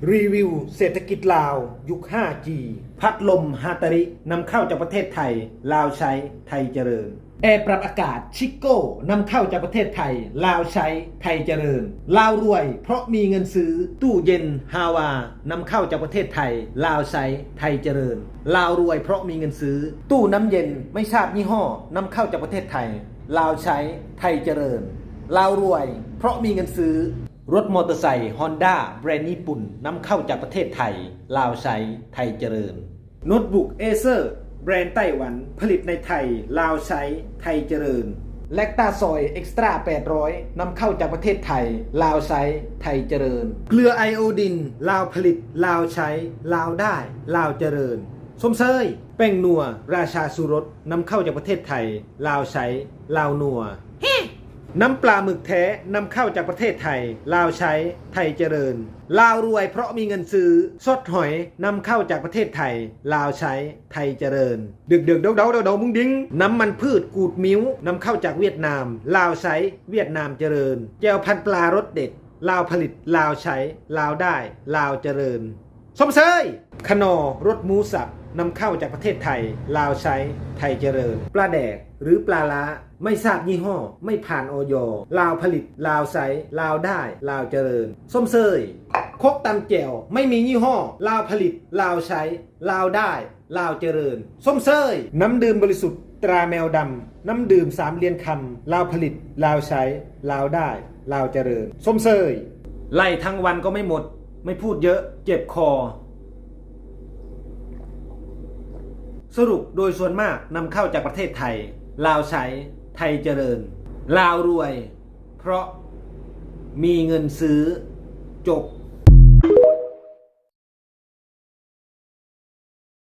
ຣີວິວເສດຖະກິດລາວ ຍຸກ ຫ້າຈີ ພັດລົມຮາຕາລິ ນຳເຂົ້າຈາກປະເທດໄທ ລາວໃຊ້ ໄທຈະເລີນ. ແອປັບອາກາດ ຊິໂກ້ ນຳເຂົ້າຈາກປະເທດໄທ ລາວໃຊ້ ໄທຈະເລີນ. ລາວລວຍເພາະມີເງິນຊື້. ຕູ້ເຢັນ ຮາວາ ນຳເຂົ້າຈາກປະເທດໄທ ລາວໃຊ້ ໄທຈະເລີນ. ລາວລວຍເພາະມີເງິນຊື້. ຕູ້ນ້ຳເຢັນ ໄມ່ຊາບຍີ່ຫໍ້ ນຳເຂົ້າຈາກປະເທດໄທ ລາວໃຊ້ ໄທຈະເລີນ. ລາວລວຍເພາະມີເງິນຊື້. ລົດມໍເຕີໄຊ ຮອນດ້າ ແບຣນຍີ່ປຸ່ນ ນຳເຂົ້າຈາກປະເທດໄທ ລາວໃຊ້ ໄທຈະເລີນ. ໂນ້ດບຸກ ເອເຊີ ແບຣນໄຕ້ຫວັນ ຜະລິດໃນໄທ ລາວໃຊ້ ໄທຈະເລີນ. ແລັກຕາຊອຍ ເອັກສຕຣາ ແປດຮ້ອຍ ນຳເຂົ້າຈາກປະເທດໄທ ລາວໃຊ້ ໄທຈະເລີນ. ເກືອໄອໂອດິນ ລາວຜະລິດ ລາວໃຊ້ ລາວໄດ້ ລາວຈະເລີນ. ຊົມເຊີຍ ແປ້ງນົວ ຣາຊາຊູລົດ ນຳເຂົ້າຈາກປະເທດໄທ ລາວໃຊ້ ລາວນົວ. ນ້ຳປາໝຶກແທ້ ນຳເຂົ້າຈາກປະເທດໄທ ລາວໃຊ້ ໄທຈະເລີນ. ລາວລວຍເພາະມີເງິນຊື້. ຊອດຫອຍ ນຳເຂົ້າຈາກປະເທດໄທ ລາວໃຊ້ ໄທຈະເລີນ. ດຶກໆ ເດົາໆ ເດົາໆ ມຸ້ງດິງ. ນ້ຳມັນພືດ ກູດມິວ ນຳເຂົ້າຈາກຫວຽດນາມ ລາວໃຊ້ ຫວຽດນາມຈະເລີນ. ແຈ່ວພັນປາລົດເດັດ ລາວຜະລິດ ລາວໃຊ້ ລາວໄດ້ ລາວຈະເລີນ. ຊົມເຊີຍ ຂະໜໍ່ ລົດໝູສັບ ນຳເຂົ້າຈາກປະເທດໄທ ລາວໃຊ້ ໄທຈະເລີນ. ປາແດກ ຫຼື ປາລ້າ ໄມ່ຊາບຍີ່ຫໍ້ ໄມ່ຜ່ານ ອຢ ລາວຜະລິດ ລາວໃຊ້ ລາວໄດ້ ລາວຈະເລີນ. ຊົມເຊີຍ ຄົກຕຳແຈ່ວ ໄມ່ມີຍີ່ຫໍ້ ລາວຜະລິດ ລາວໃຊ້ ລາວໄດ້ ລາວຈະເລີນ. ຊົມເຊີຍ ນ້ຳດື່ມບໍລິສຸດ ຕຣາແມວດຳ ນ້ຳດື່ມສາມຫຼຽນຄຳ ລາວຜະລິດ ລາວໃຊ້ ລາວໄດ້ ລາວຈະເລີນ. ຊົມເຊີຍ ໄລ່ທັງວັນກໍໄມ່ໝົດ ໄມ່ພູດເຍີະ ເຈັບຄໍ. ສະຫຼຸບໂດຍສ່ວນມາກນຳເຂົ້າຈາກປະເທດໄທ ລາວໃຊ້ ໄທຈະເລີນ. ລາວລວຍ ເພາະມີເງິນຊື້. ຈົບ.